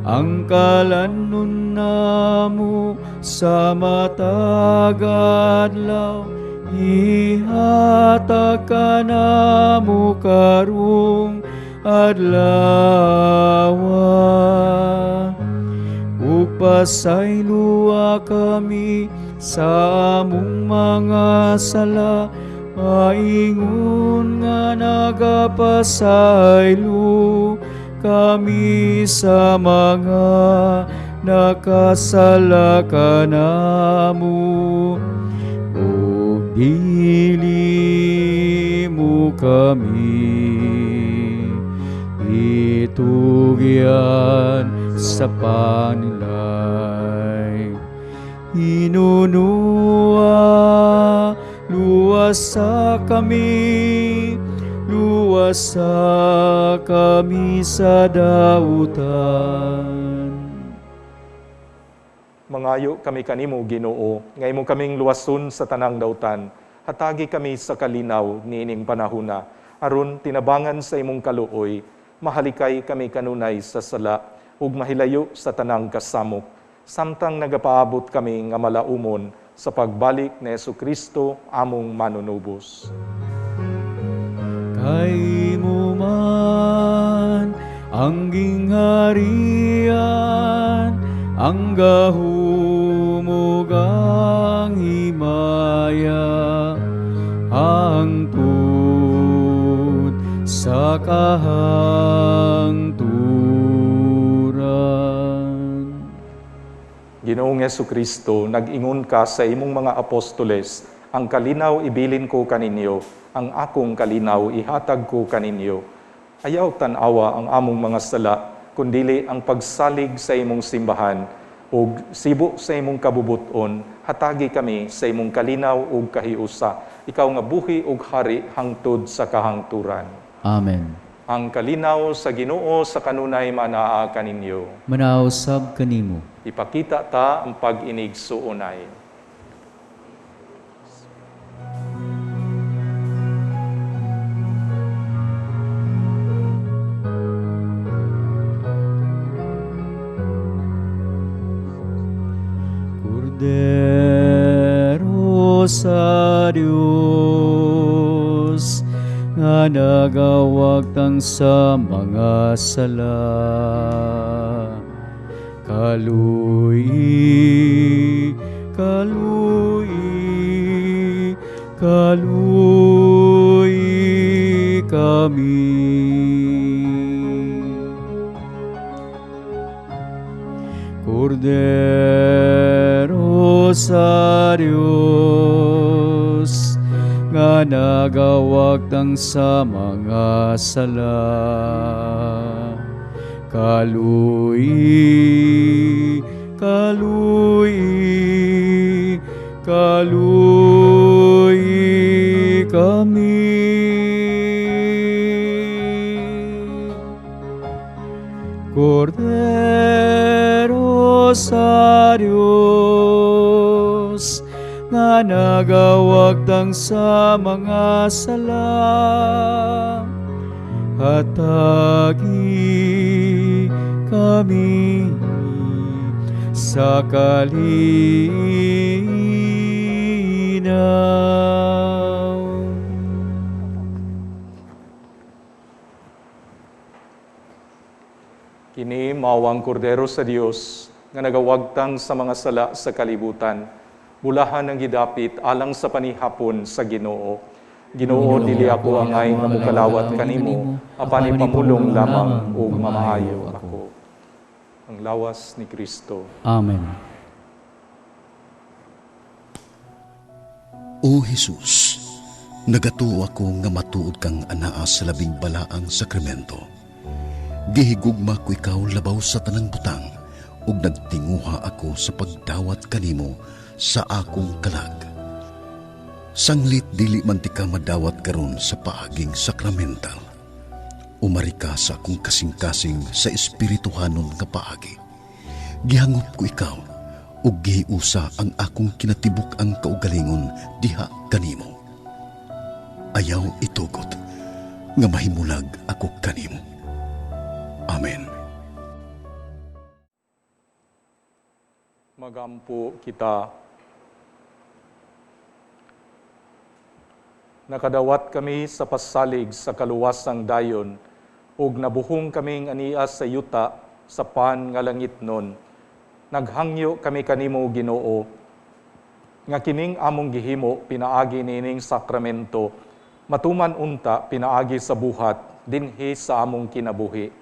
Speaker 6: Ang kalanon namo sa matag adlaw, ihatag kanamo karong adlaw. Ug pasayloa kami sa among mga sala, maingon nga nagapasaylo kami sa mga nakasala kanamo. Ug dili mo kami itugyan sa panilay. Hinunua, luwasa kami, luwasa kami sa dautan.
Speaker 4: Mangayo kami kanimo, Ginoo, nga imo kaming luwason sa tanang dautan. Hatagi kami sa kalinaw niining panahuna, aron tinabangan sa imong kaluoy, mahalikay kami kanunay sa sala ug mahilayo sa tanang kasamok, samtang nagapaabot kami nga malaumon sa pagbalik ni Kristo among manunubos.
Speaker 6: Kay mo man ang gingharian, ang gahom ug ang himaya, hangtod sa kahangturan.
Speaker 4: Ginoong Kristo, nag-ingon ka sa imong mga apostoles, ang kalinaw ibilin ko kaninyo, ang akong kalinaw ihatag ko kaninyo. Ayaw tan-awa ang among mga sala, kundili ang pagsalig sa imong simbahan, ug sibo sa imong kabubuton, hatagi kami sa imong kalinaw ug kahiusa. Ikaw nga buhi ug hari hangtod sa kahangturan.
Speaker 3: Amen.
Speaker 4: Ang kalinaw sa Ginoo sa kanunay manaa kaninyo.
Speaker 3: Manaw sab kanimo.
Speaker 4: Ipakita ta ang pag-inig suunay.
Speaker 3: Kordero sa Diyos nga nagawagtang sa mga sala. Kalui, kalui, kalui kami. Kordero sa Diyos nga nagawagtang sa mga sala. Kalui, kalui, kalui kami. Kordero sa Diyos nga nagawagtang sa mga sala, hatagi kami sa kalinaw.
Speaker 4: Kini mao ang kordero sa Dios nga nagawagtang sa mga sala sa kalibutan. Bulahan ang gidapit alang sa panihapon sa Ginoo. Ginoo, dili ako angay nga mokalawat kanimo, apan ipamulong lamang ug mamaayo ako. Ang lawas ni Kristo.
Speaker 3: Amen.
Speaker 1: O Jesus, nagatuo ako nga matuod kang anaa sa labing balaang sakramento. Gihigugma ko ikaw labaw sa tanang butang ug nagtinguha ako sa pagdawat kanimo sa akong kalag. Sanglit dili man tika madawat karon sa paaging sakramental. Umari ka sa akong kasing-kasing sa espirituhanon nga paagi. Gihangop ko ikaw ug gihiusa ang akong kinatibuk-ang kaugalingon diha kanimo. Ayaw itugot nga mahimulag ako kanimo. Amen.
Speaker 4: Magampo kita. Nakadawat kami sa pasalig sa kaluwasang dayon, ug nabuhong kaming ania sa yuta sa pan nga langit nun. Naghangyo kami kanimo, Ginoo, nga kining among gihimo pinaagi niining sakramento, matuman unta pinaagi sa buhat dinhi sa among kinabuhi.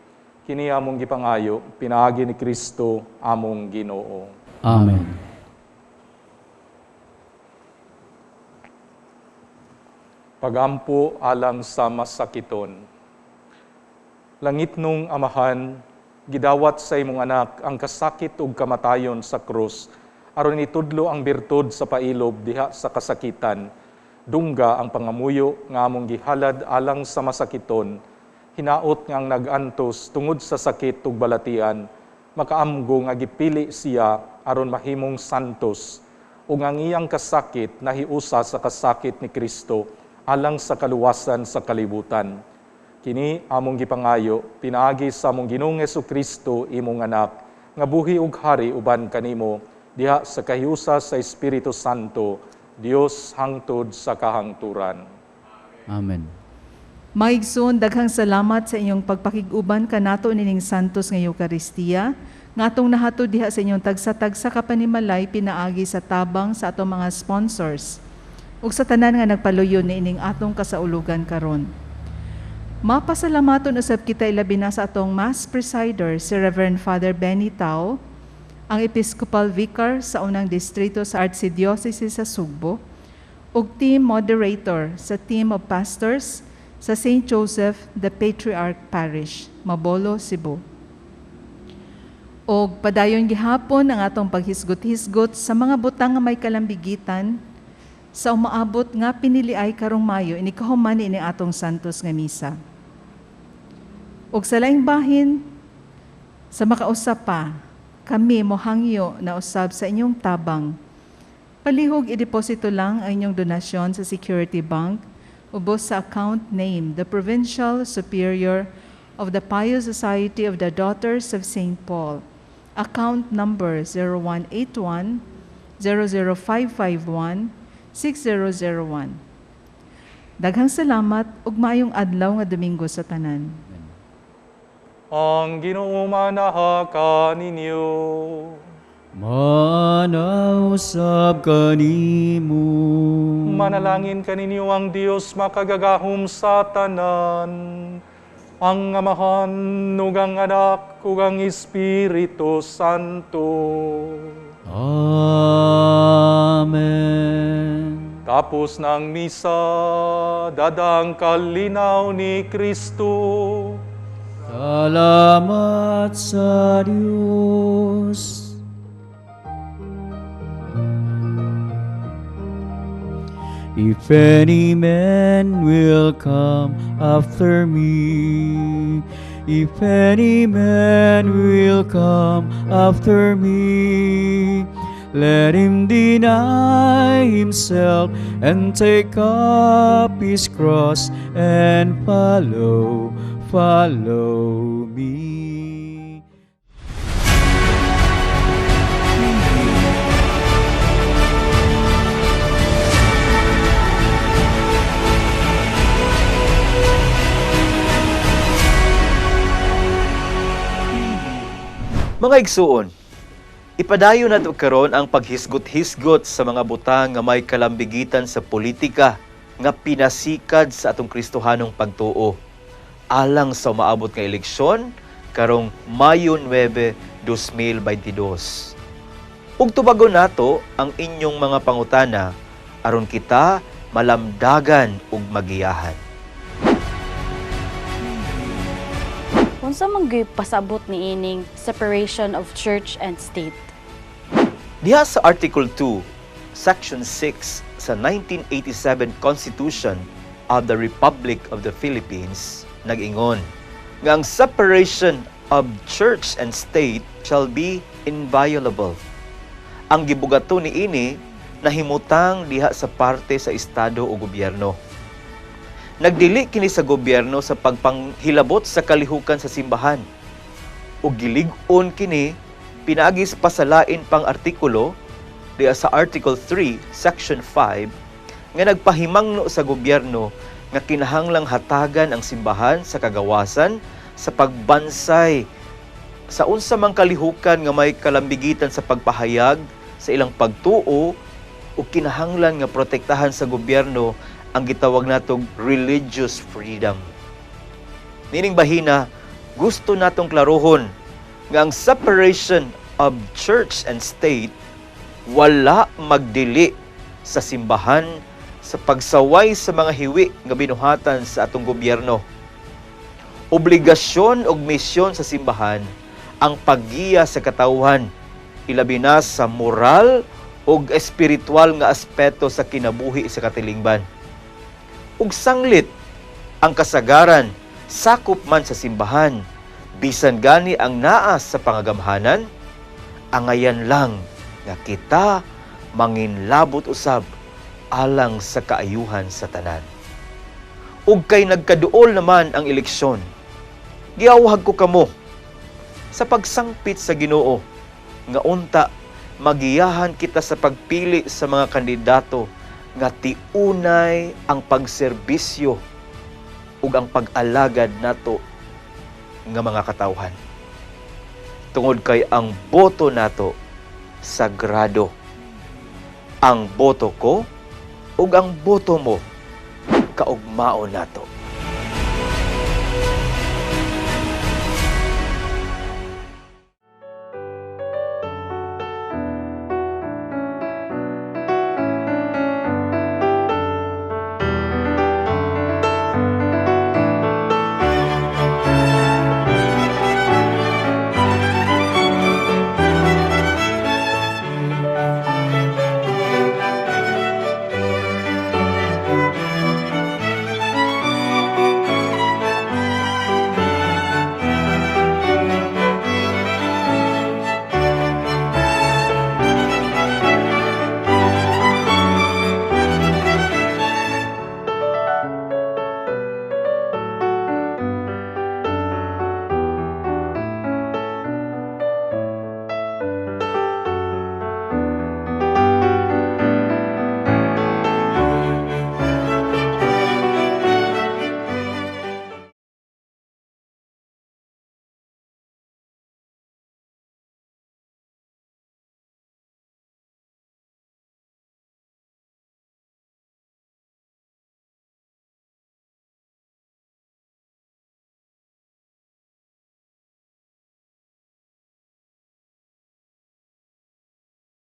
Speaker 4: Kini among gipangayo pinaagi ni Kristo among Ginoo.
Speaker 3: Amen.
Speaker 4: Pagampo alang sa masakiton. Langit nung Amahan, gidawat sa imong anak ang kasakit ug kamatayon sa krus, aron itudlo ang birtud sa pailob diha sa kasakitan. Dungga ang pangamuyo nga among gihalad alang sa masakiton, hinaot nga ang nag-antos tungod sa sakit ug balatian, makaamgo nga gipili siya aron mahimong santos, ug ang iyang kasakit nahiusa sa kasakit ni Kristo alang sa kaluwasan sa kalibutan. Kini among gipangayo pinaagi sa among Ginoong Hesukristo imong anak, nga buhi ug hari uban kanimo diha sa kahiusa sa Espiritu Santo, Dios hangtod sa kahangturan.
Speaker 3: Amen.
Speaker 2: Maigsoon, daghang salamat sa inyong pagpakig-uban kanato nining Santos nga Eukaristiya, nga atong nahatod diha sa inyong tagsa-tagsa ka panimalay pinaagi sa tabang sa atong mga sponsors ug sa tanan nga nagpaluyon niining atong kasaulugan karon. Mapasalamaton usab kita ilabi na sa atong Mass Presider si Reverend Father Benny Tao, ang Episcopal Vicar sa unang distrito sa Archdiocese sa Sugbo, ug team moderator sa team of pastors sa St. Joseph the Patriarch Parish, Mabolo, Cebu. Og padayon gihapon ang atong paghisgot-hisgot sa mga butang nga may kalambigitan sa umaabot nga piniliay karong Mayo, inikahuman ini atong Santos nga Misa. Ug sa laing bahin, sa makausap pa, kami mohangyo na usab sa inyong tabang. Palihog ideposito lang ang inyong donasyon sa Security Bank ubos sa account name, the Provincial Superior of the Pious Society of the Daughters of St. Paul. Account number 0181 00551 6001. Daghang salamat ug maayong adlaw nga Domingo sa tanan.
Speaker 4: Ang Ginoo manaha kaninyo.
Speaker 3: Mana usab kanimo.
Speaker 4: Manalangin kaninyo ang Dios makagagahom sa tanan, ang Amahan ug ang Anak ug ang Espiritu Santo.
Speaker 3: Amen.
Speaker 4: Tapos ng misa, dadang kalinaw ni Kristo.
Speaker 3: Salamat sa Dios. If any man will come after me, if any man will come after me, let him deny himself and take up his cross and follow, follow me.
Speaker 8: Mga igsuon, ipadayon nato karon ang paghisgot-hisgot sa mga butang nga may kalambigitan sa politika nga pinasikad sa atong Kristohanong pagtuo alang sa umaabot nga eleksyon karong Mayo 9, 2022. Ug tubagon nato ang inyong mga pangutana aron kita malamdagan ug magiyahan.
Speaker 9: Unsa man gyud pasabot niining separation of church and state?
Speaker 8: Diha sa Article 2, Section 6 sa 1987 Constitution of the Republic of the Philippines nag-ingon nga ang separation of church and state shall be inviolable. Ang gibugato niini nahimutang diha sa parte sa estado o gobyerno. Nagdili kini sa gobyerno sa pagpanghilabot sa kalihukan sa simbahan. Ug gilig-on kini pinaagi sa pasalain pang artikulo diha sa Article 3, Section 5 nga nagpahimangno sa gobyerno nga kinahanglang hatagan ang simbahan sa kagawasan sa pagbansay sa unsa mang kalihukan nga may kalambigitan sa pagpahayag sa ilang pagtuo ug kinahanglan nga protektahan sa gobyerno ang gitawag natong religious freedom. Nining bahina, gusto natong klarohon nga ang separation of church and state wala magdili sa simbahan sa pagsaway sa mga hiwi nga binuhatan sa atong gobyerno. Obligasyon ug misyon sa simbahan ang paggiya sa katawhan, ilabi na sa moral ug espiritual nga aspeto sa kinabuhi sa katilingban. Ug sanglit ang kasagaran sakop man sa simbahan, bisan gani ang naa sa pangagamhanan, angayan lang nga kita manginlabot usab alang sa kaayuhan sa tanan. Ug kay nagkaduol naman ang eleksyon, giawhag ko kamo sa pagsangpit sa Ginoo nga unta magiyahan kita sa pagpili sa mga kandidato nga tiunay ang pagserbisyo ug ang pag-alagad nato nga mga katawhan. Tungod kay ang boto nato sagrado. Ang boto ko ug ang boto mo kaugmao nato.